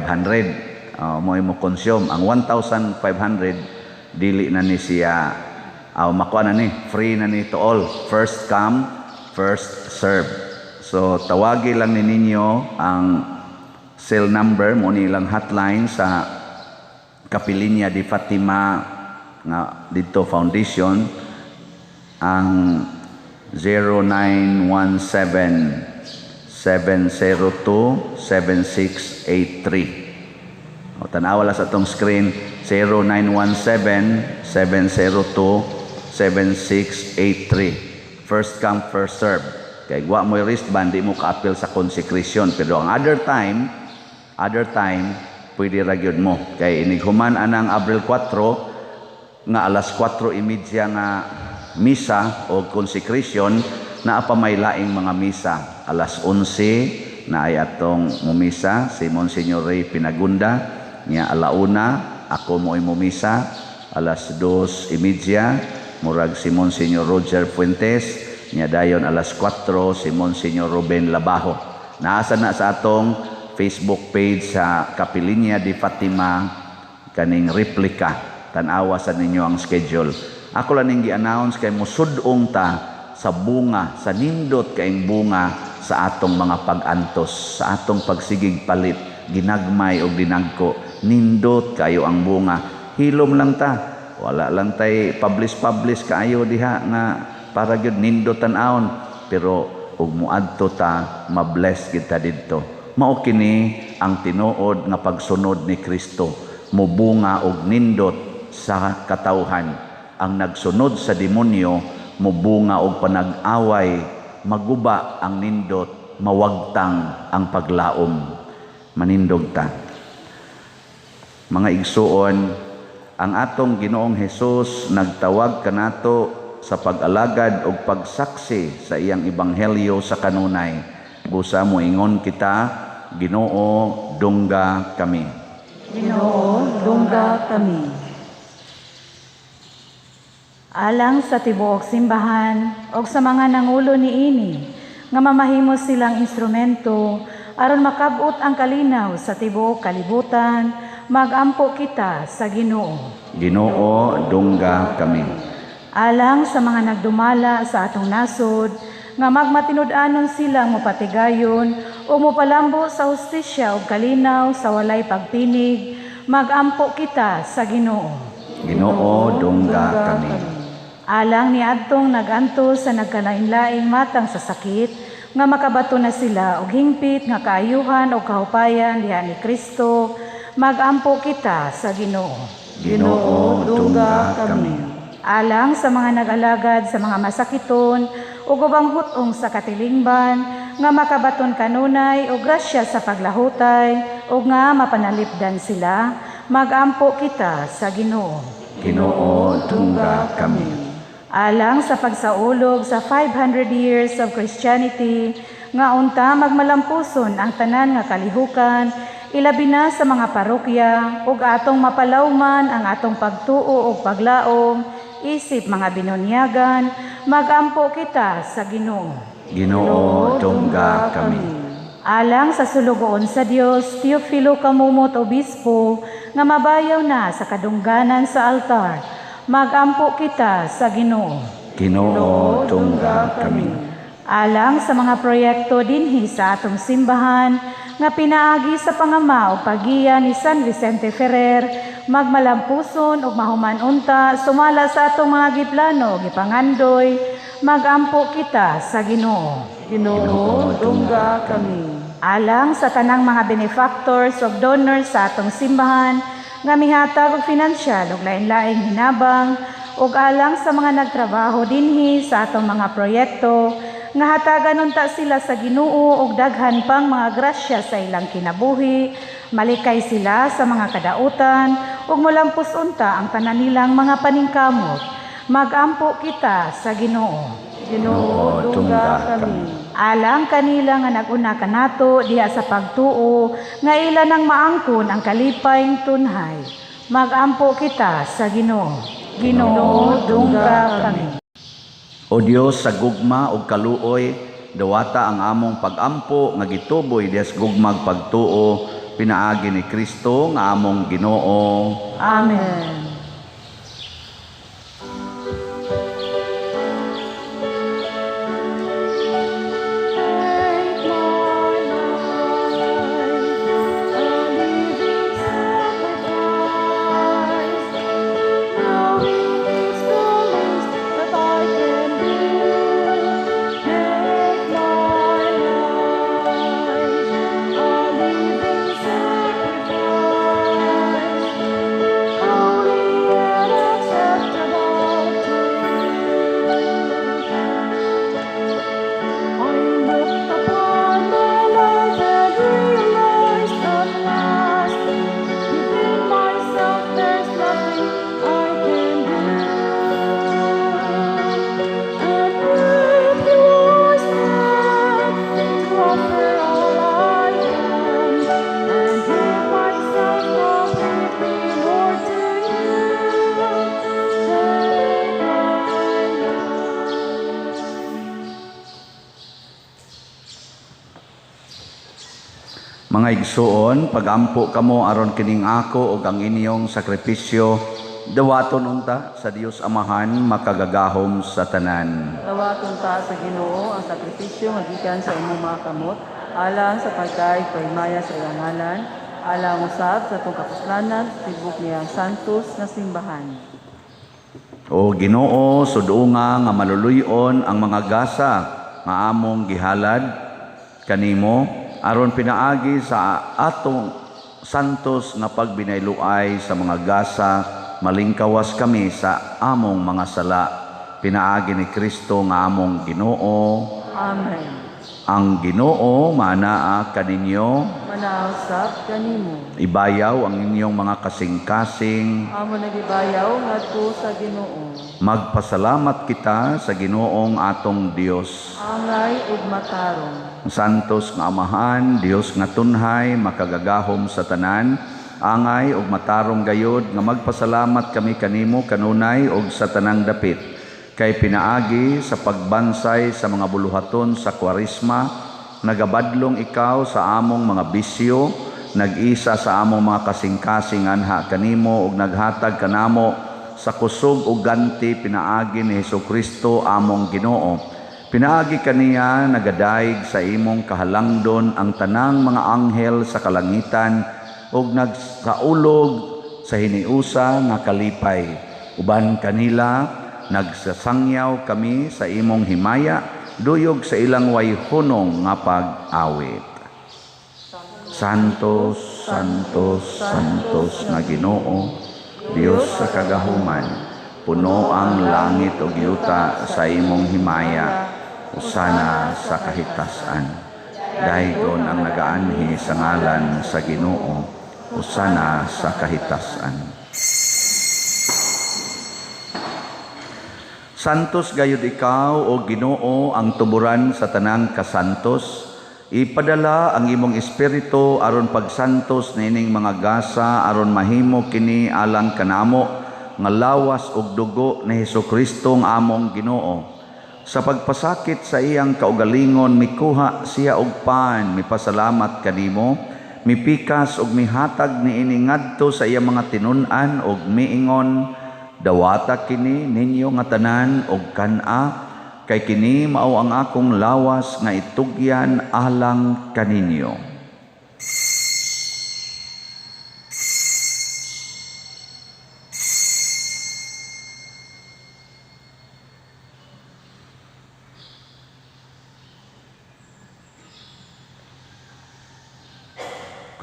mo mo consume. Ang 1,500 dili na ni siya makuha na ni, free na ni to all. First come, first serve. So tawagi lang ni ninyo ang cell number mo nilang hotline sa Kapilinya di Fatima nga dito foundation, ang 0917 702 7683. O tanawa lang sa atong screen, 0917 702 7683. First come, first serve. Kay wa mo wristband, di mo kaapil sa consecration. Pero ang other time pwede ra gyud mo. Kay inighuman anang Abril 4, nga alas 4:30 nga misa o consecration, naa pa may laing mga misa. Alas 11 na ay atong mumisa si Monsignor Ray Pinagunda niya, alauna ako mo mumisa, alas 2:30 murag si Monsignor Roger Fuentes niya, dayon alas 4 si Monsignor Ruben Labajo. Naasa na sa atong Facebook page sa Kapilinya di Fatima kaning replica. Tan-awa sa ninyo ang schedule. Ako lang ning gi-announce kay musud-ong ta sa bunga, sa nindot kaing bunga sa atong mga pag-antos, sa atong pagsigig palit, ginagmay og dinagko. Nindot kayo ang bunga. Hilom lang ta. Wala lang tay publish-publish kaayo diha nga para gyud nindot tan-awon, pero ug muadto ta, mabless kita didto. Mao kini ang tinuod nga pagsunod ni Kristo, mubunga og nindot sa katawhan. Ang nagsunod sa demonyo, mubunga og panag-away, maguba ang nindot, mawagtang ang paglaom. Manindog ta. Mga igsuon, ang atong Ginoong Hesus nagtawag kanato sa pag-alagad og pagsaksi sa iyang ebanghelyo sa kanunay. Busa moingon kita, Ginoo, dungga kami. Ginoo, dungga kami. Alang sa tibuok simbahan og sa mga nangulo niini nga mamahimo silang instrumento aron makab-ot ang kalinaw sa tibuok kalibutan, magampo kita sa Ginoo. Ginoo, dungga kami. Alang sa mga nagdumala sa atong nasod nga magmatinud-anon silang mopatigayon o mopalambo sa hustisya ug kalinaw sa walay pagtinig, magampo kita sa Ginoo. Ginoo, dungga kami. Alang ni adtong nagantos sa nagkalain-laing matang sa sakit nga makabato na sila og hingpit nga kaayuhan o kahupayan diha ni Kristo, magampo kita sa Ginoo. Ginoo, dungga kami. Alang sa mga nag-alagad sa mga masakiton ug ubang hut-ong sa katilingban nga makabaton kanunay og grasya sa paglahutay ug nga mapanalipdan sila, magampo kita sa Ginoo. Ginoo, dungga kami. Alang sa pagsaulog sa 500 years of Christianity nga unta magmalampuson ang tanan nga kalihukan, ilabi na sa mga parokya, ug atong mapalawman ang atong pagtuo ug paglaom isip mga binunyagan, magampo kita sa Ginoo. Ginoo, dungga kami. Alang sa sulugoon sa Dios Teofilo Camomot, Obispo, nga mabayaw na sa kadungganan sa altar, magampo kita sa Ginoo. Ginoo, dungga kami. Alang sa mga proyekto dinhi sa atong simbahan nga pinaagi sa pangama o paggiya ni San Vicente Ferrer, magmalampuson ug mahuman unta sumala sa atong mga giplano ug gipangandoy, magampo kita sa Ginoo. Ginoo, dungga kami. Alang sa tanang mga benefactors ug donors sa atong simbahan nga mihatag og finansyal ug lain-laing hinabang, ug alang sa mga nagtrabaho dinhi sa atong mga proyekto nga hatagan unta sila sa Ginoo og daghan pang mga grasya sa ilang kinabuhi, malikay sila sa mga kadautan ug molampos unta ang tanan nilang mga paningkamot, magampo kita sa Ginoo. Ginoo, dungga kami. Alang kanila nga nag-una kanato diha sa pagtuo nga ila nang maangkon ang kalipay tunhay, magampo kita sa Ginoo. Ginoo, dungga kami. O Dios sa gugma ug kaluoy, dawata ang among pagampo nga gituboy diha sa gugmag pagtuo pinaagi ni Kristo nga among Ginoo. Amen. Take my life, a living sacrifice. Knowing it's the least that I can do. Take my life, a living sacrifice. Holy Mga igsuon, pagampo kamo aron kining ako ug ang inyong sakripisyo dawaton unta sa Dios Amahan makagagahom sa tanan. Dawaton ta sa Ginoo ang sakripisyo nga gikan sa imong mga kamot, alang sa pagdaig pahimaya sa iyang ngalan, alang usab sa atong kapuslanan sa tibuok niyang santos nga simbahan. O Ginoo, sudunga nga maluluy-on ang mga gasa nga among gihalad kanimo aron pinaagi sa atong santos nga pagbinayluay sa mga gasa malingkawas kami sa among mga sala, pinaagi ni Kristo nga among Ginoo. Amen. Ang Ginoo manaa kaninyo. Manaa usab kanimo. Ibayaw ang inyong mga kasing-kasing. Amo nagibayaw ngadto sa Ginoo. Magpasalamat kita sa Ginoong atong Dios. Angay ug matarong. Santos nga Amahan, Dios nga tunhay, makagagahom sa tanan, angay ug matarong gayod nga magpasalamat kami kanimo kanunay ug sa tanang dapit. Kay pinaagi sa pagbansay sa mga buluhaton sa Kwaresma, nagabadlong ikaw sa among mga bisyo, nag-isa sa among mga kasing-kasing anha kanimo ug naghatag kanamo sa kusog ug ganti pinaagi ni Hesukristo among Ginoo. Pinaagi kaniya nagadaig sa imong kahalangdon ang tanang mga anghel sa kalangitan ug nagsaulog sa hiniusa nga kalipay. Uban kanila nagsasangyaw kami sa imong himaya, duyog sa ilang wayhunong nga pag-awit. Santos, Santos, Santos nga Ginoo, Dios sa kagahuman, puno ang langit ug yuta sa imong himaya, usana sa kahitasan. Daygon ang nagaanhi sa ngalan sa Ginoo, usana sa kahitasan. Santos gayud ikaw, o Ginoo, ang tuburan sa tanang kasantos. Ipadala ang imong espiritu aron pagsantos niining mga gasa aron mahimo kini alang kanamo nga lawas ug dugo ni Hesukristo nga among Ginoo. Sa pagpasakit sa iyang kaugalingon mikuha siya og pan, mipasalamat kanimo, mipikas ug mihatag niini ngadto sa iyang mga tinun-an ug miingon, dawata kini ninyo nga tanan og kan-a, kay kini mao ang akong lawas nga itugyan alang kaninyo.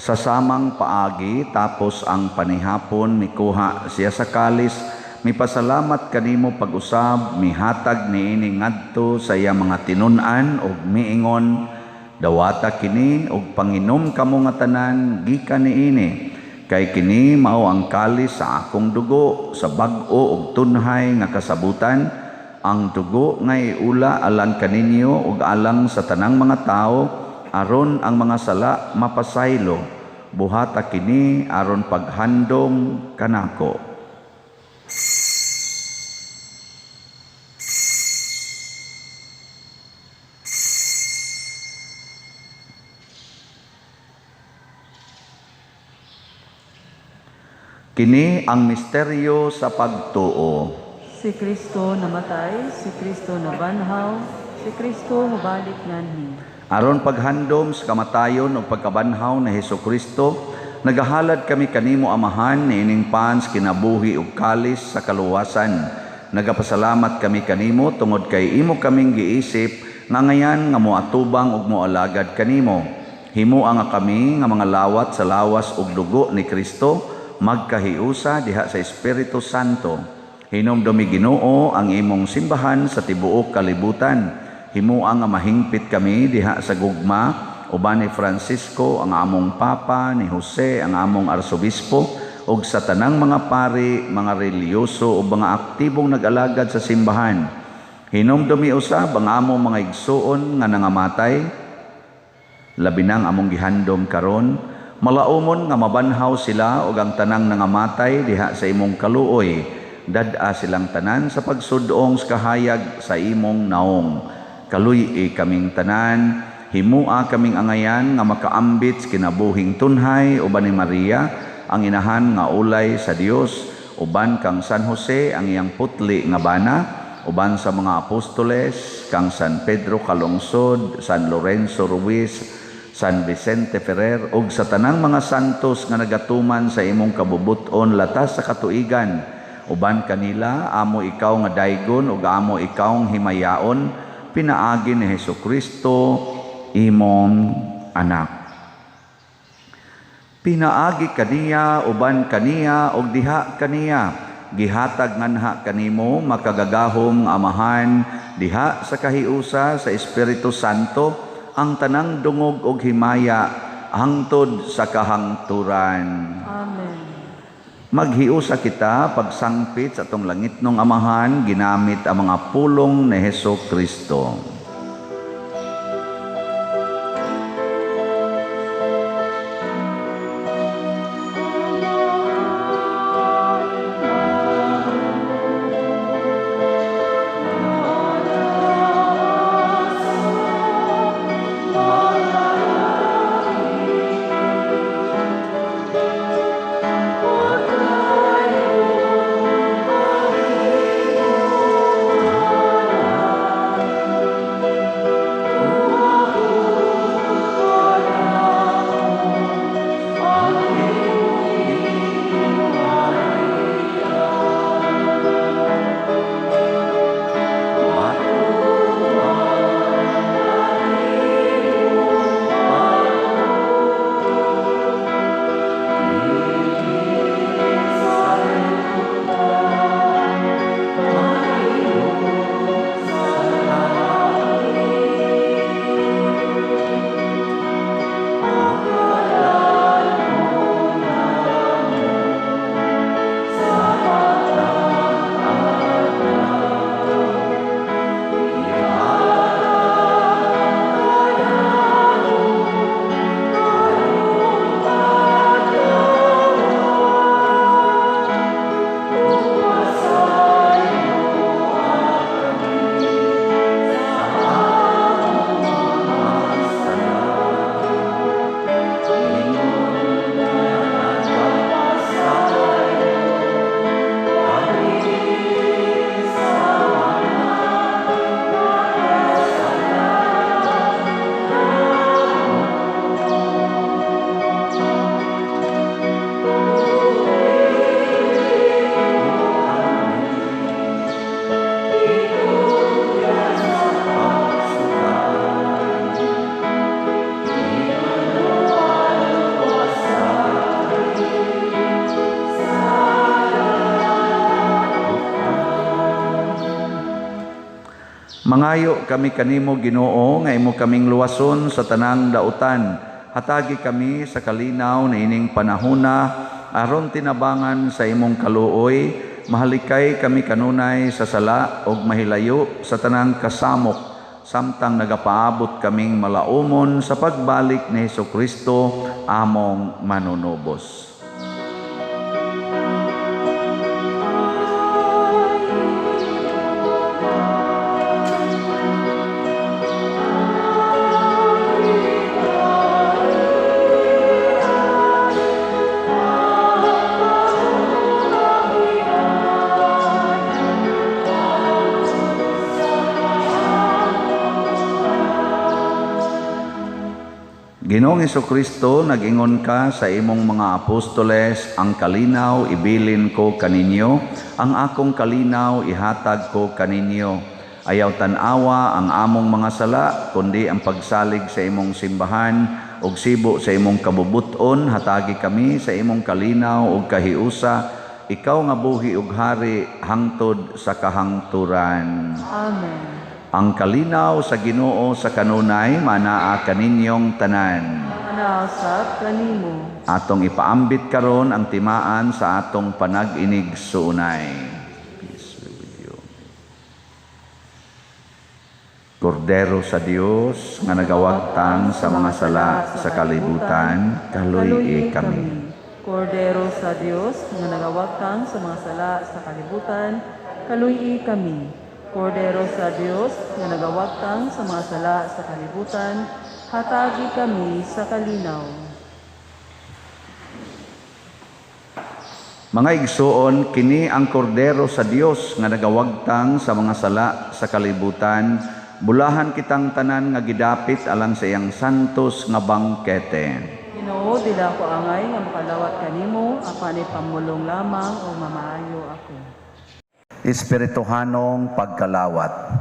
Sa samang paagi tapos ang panihapon mikuha siya sa kalis, mipasalamat kanimo pag-usab, mihatag niini ngadto sa iya mga tinun-an ug miingon, dawata kini ug panginom kamo nga tanan gikan niini, kay kini mao ang kalis sa akong dugo sa bag-o ug tunhay nga kasabutan, ang dugo nga iula alang kaninyo ug alang sa tanang mga tawo aron ang mga sala mapasaylo. Buhata kini aron paghandom kanako. Kini ang misteryo sa pagtuo. Si Kristo namatay, si Kristo nabanhaw, si Kristo mobalik nganhi. Aron paghandom sa kamatayon ug pagkabanhaw ni Hesukristo, nagahalad kami kanimo Amahan niining pans kinabuhi ug kalis sa kaluwasan. Nagapasalamat kami kanimo tungod kay imo kaming giisip nga ngayan nga moatubang ug moalagad kanimo. Himoa nga kami nga mga lawat sa lawas ug dugo ni Kristo, magkahiusa diha sa Espiritu Santo. Hinumdumi Ginoo ang imong simbahan sa tibuok kalibutan. Himoa nga mahingpit kami diha sa gugma uban ni Francisco ang among Papa, ni Jose ang among Arsobispo, ug sa tanang mga pari, mga relihiyoso ug mga aktibong nag-alagad sa simbahan. Hinumdumi usab ang among mga igsuon nga nangamatay, labi nang among gihandom karon, malaumon nga mabanhaw sila ug ang tanang nangamatay diha sa imong kaluoy. Dad-a silang tanan sa pagsudong sa kahayag sa imong naong. Kaluy-i kaming tanan, Himua kaming angayan nga makaambit sa kinabuhing tunhay uban ni Maria, ang inahan nga ulay sa Dios, uban kang San Jose ang iyang putli nga bana, uban sa mga apostoles, kang San Pedro Calungsod, San Lorenzo Ruiz, San Vicente Ferrer, ug sa tanang mga santos nga nagatuman sa imong kabubut-on latas sa katuigan. Uban kanila, amo ikaw nga daygon ug amo ikaw himayaon, pinaagi ni Hesukristo imong anak. Pinaagi kaniya, uban kaniya, ug diha kaniya, gihatag nganha kanimo makagagahom Amahan, diha sa kahiusa sa Espiritu Santo, ang tanang dungog ug himaya hangtod sa kahangturan. Amen. Maghiusa kita pagsangpit sa atong langitnong Amahan, ginamit ang mga pulong ni Hesus Kristo. Mangayo kami kanimo Ginoo nga imo kaming luwason sa tanang dautan. Hatagi kami sa kalinaw na ining panahona aron tinabangan sa imong kaluoy. Mahalikay kami kanunay sa sala og mahilayo sa tanang kasamok samtang nagapaabot kaming malaumon sa pagbalik ni Hesukristo among manunubos. Ginoong Hesukristo, nag-ingon ka sa imong mga apostoles, ang kalinaw ibilin ko kaninyo, ang akong kalinaw ihatag ko kaninyo. Ayaw tan-awa ang among mga sala, kundi ang pagsalig sa imong simbahan ug sibo sa imong kabubuton, hatagi kami sa imong kalinaw ug kahiusa, ikaw nga buhi ug hari hangtod sa kahangturan. Amen. Ang kalinaw sa Ginoo sa kanunay manaa kaninyong tanan. Manaa usab kanimo. Atong ipaambit karon ang timaan sa atong panag-inig suunay. Peace be with you. Kordero sa Dios nga nagawagtang sa mga sala sa kalibutan, kaluy-i kami. Kordero sa Dios nga nagawagtang sa mga sala sa kalibutan, kaluy-i kami. Kordero sa Dios nga nagawagtang sa mga sala sa kalibutan, Hatagi kami sa kalinaw. Mga igsuon, kini ang kordero sa Dios nga nagawagtang sa mga sala sa kalibutan. Bulahan kitang tanan nga gidapit alang sa iyang santos nga bangkete. Ginoo, dili ako angay nga makalawat kanimo, apan ipamulong lamang o mamaayo ako. Espirituhanong pagkalawat.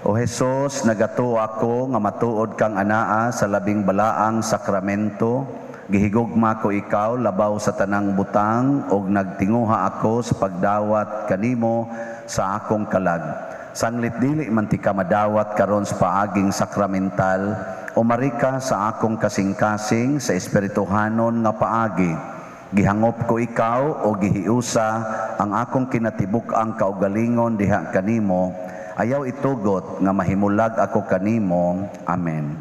O Hesus, nagatuo ako nga matuod kang anaa sa labing balaang sakramento. Gihigugma ko ikaw labaw sa tanang butang ug nagtinguha ako sa pagdawat kanimo sa akong kalag. Sanglit dili man ti ka madawat karon sa paaging sakramental, umari ka sa akong kasing-kasing sa espirituhanon nga paagi. Gihangop ko ikaw o gihiusa ang akong kinatibuk-ang kaugalingon diha kanimo. Ayaw itugot nga mahimulag ako kanimo. Amen.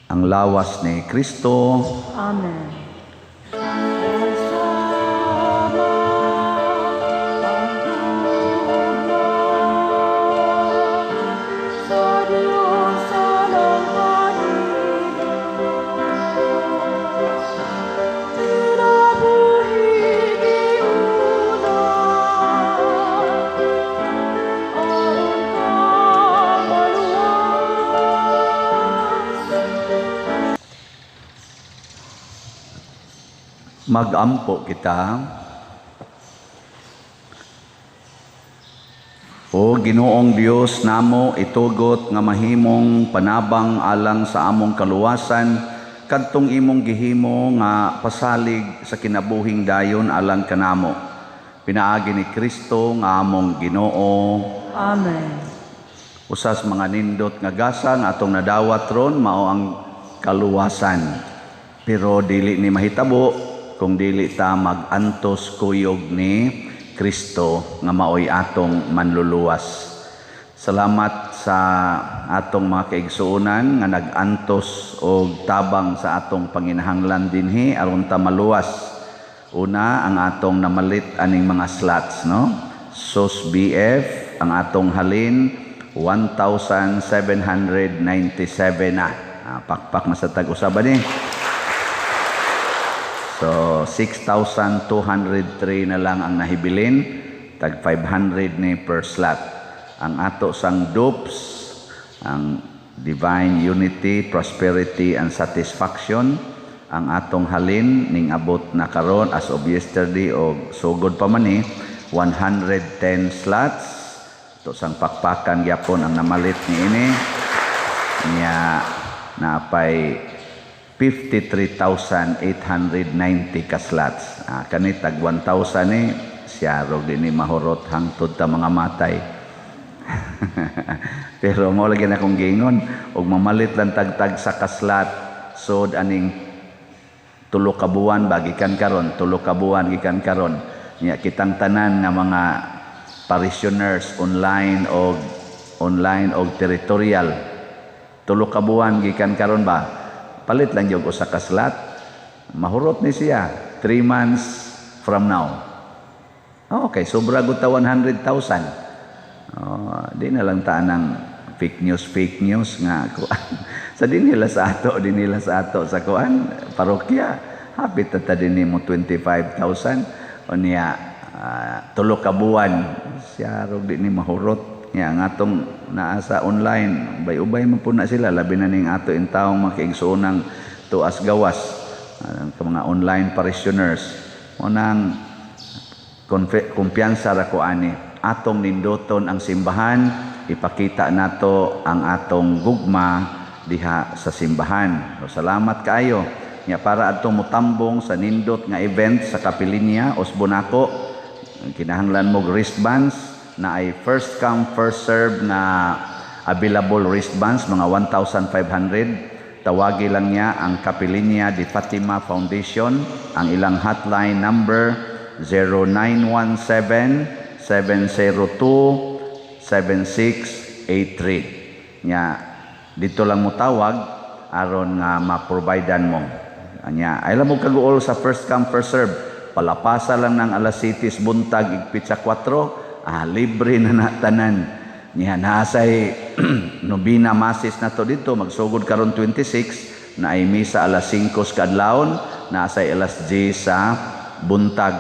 Ang lawas ni Kristo. Amen. Sa Diyos alang kanimo, kinabuhi giuna, aron ka maluwas. Magampo kita. O Ginoong Dios namo, itugot nga mahimong panabang alang sa among kaluwasan kadtong imong gihimo nga pasalig sa kinabuhing dayon alang kanamo. Pinaagi ni Kristo nga among Ginoo. Amen. Usas mga nindot nga gasa nga atong nadawat ron mao ang kaluwasan. Pero dili ni mahitabo kung dili ta magantos kuyog ni Kristo nga maoy atong manluluwas. Salamat sa atong mga kaigsuonan nga nag-antos og tabang sa atong panginahanglan dinhi aron ta maluwas. Una, ang atong namalit aning mga slots, no? SOS BF, ang atong halin 1,797 na. Pakpak na sa tag-usaba ni. So, 6,203 na lang ang nahibilin, tag 500 ni per slot. Ang ato sang DUPS, ang Divine Unity, Prosperity and Satisfaction, ang atong halin ning abot na karon as of yesterday o sugod pa man ni 110 slots. Ato sang pakpakan gyapon ang namalit ni ini. Nya napay 53,890 ka slots. Kani tag 1,000 ni siya rog dinhi mahurot hangtod ta mga matay. Pero mo lagi na akong giingon og mamalit lang tagtag sa kaslat sod aning tulo ka buwan ba gikan karon, tulo ka buwan gikan karon. Nya kitang tanan nga mga parishioners online og territorial, tulo ka buwan gikan karon ba, palit lang gyud usa ka slot, mahurot ni siya 3 months from now. Oh, okay, sobra gud ta 100,000. Oh, di na lang ta nang fake news, fake news nga kuan. Sa dinhi sa ato, dinhi sa ato sa kuan parokya, hapit ta dinhi mo 25,000 unya, tulo ka buwan siya rog di ni mahurot. Nya ang atong naa sa online, ubay-ubay man pud na sila, labi na ning ato in taong makiigsuonang tuas gawas, ang mga online parishioners. Mo nang kumpiyansa ra ko ani, atong ninduton ang simbahan, ipakita nato ang atong gugma diha sa simbahan. So, salamat kaayo. Nya para adto motambong sa nindot nga event sa Kapilinya Osbonako, kinahanglan mo wristbands na ay first come first serve na available wristbands, mga 1,500. Tawagi lang niya ang Kapilinya de Fatima Foundation, ang ilang hotline number 0917-702-7683. Nya dito lang mo tawag aron nga ma-providean mo. Anya, ay lang mo kaguol sa first come first serve. Palapasa lang ng alas 7 buntag igpit sa 4, libre na na tanan. Niya naasay nobina masses na to dito, magsugod karon 26 na ay misa alas 5 sa kadlawon, naasay alas 10 sa buntag.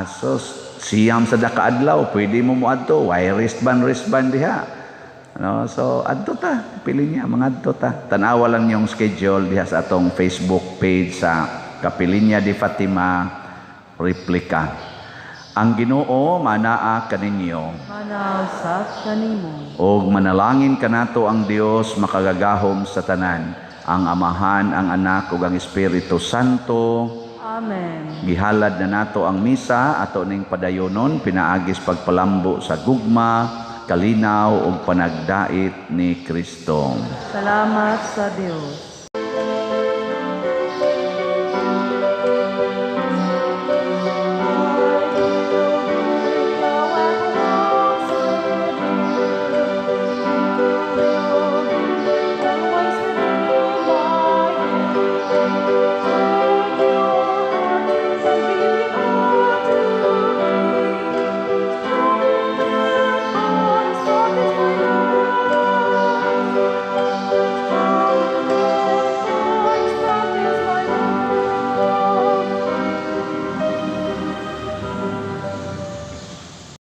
So siyam sa dakaadlaw, pwede mo moadto, way wristband wristband diha. No, so adto ta, pili niya mga adto ta. Tanawa lang yung schedule diha sa atong Facebook page sa Kapilinya de Fatima Replica. Ang Ginoo manaa kaninyo. Manausap kanimo. Og manalangin kanato ang Dios makagagahom sa tanan, ang Amahan, ang Anak ug ang Espiritu Santo. Amen. Gihalad na nato ang misa, ato ning padayonon pinaagis pagpalambo sa gugma, kalinaw ug panagdait ni Kristo. Salamat sa Dios.